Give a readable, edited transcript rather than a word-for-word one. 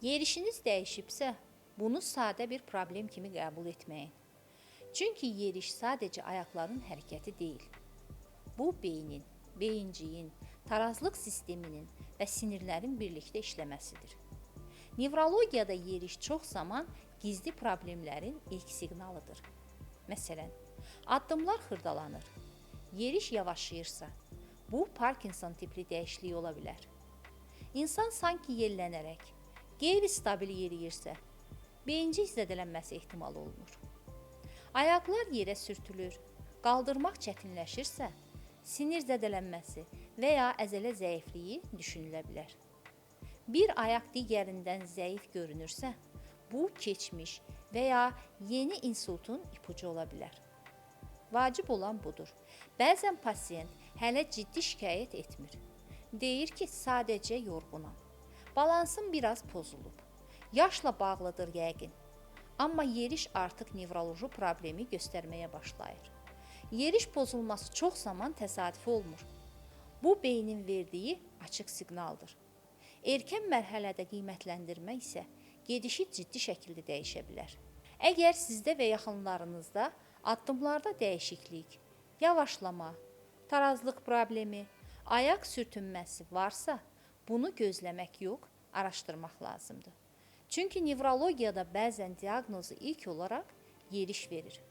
Yerişiniz dəyişibsə, bunu sadə bir problem kimi qəbul etməyin. Çünki yeriş sadəcə ayaqların hərəkəti deyil. Bu beynin, beyinciyin, tarazlıq sisteminin və sinirlərin birlikdə işləməsidir. Nevrologiyada yeriş çox zaman gizli problemlərin ilk siqnalıdır. Məsələn, addımlar xırdalanır, yeriş yavaşlayırsa, bu Parkinson tipli dəyişiklik ola bilər. İnsan sanki yellənərək, qeyri-stabil yeriyirsə, beyincik zədələnməsi ehtimal olunur. Ayaqlar yerə sürtülür, qaldırmaq çətinləşirsə, sinir zədələnməsi və ya əzələ zəifliyi düşünülə bilər. Bir ayaq digərindən zəif görünürsə, bu keçmiş və ya yeni insultun ipucu ola bilər. Vacib olan budur. Bəzən pasiyent hələ ciddi şikayət etmir. Deyir ki, sadəcə yorğunam. Balansım biraz pozulub. Yaşla bağlıdır yəqin. Amma yeriş artıq nevroloji problemi göstərməyə başlayır. Yeriş pozulması çox zaman təsadüfi olmur. Bu beynin verdiyi açıq siqnaldır. Erkən mərhələdə qiymətləndirmə isə gedişi ciddi şəkildə dəyişə bilər. Əgər sizdə və yaxınlarınızda addımlarda dəyişiklik, yavaşlama, tarazlıq problemi, ayaq sürtünməsi varsa, bunu gözləmək yox, araşdırmaq lazımdır. Çünki nevrologiyada bəzən diaqnozu ilk olaraq yeriş verir.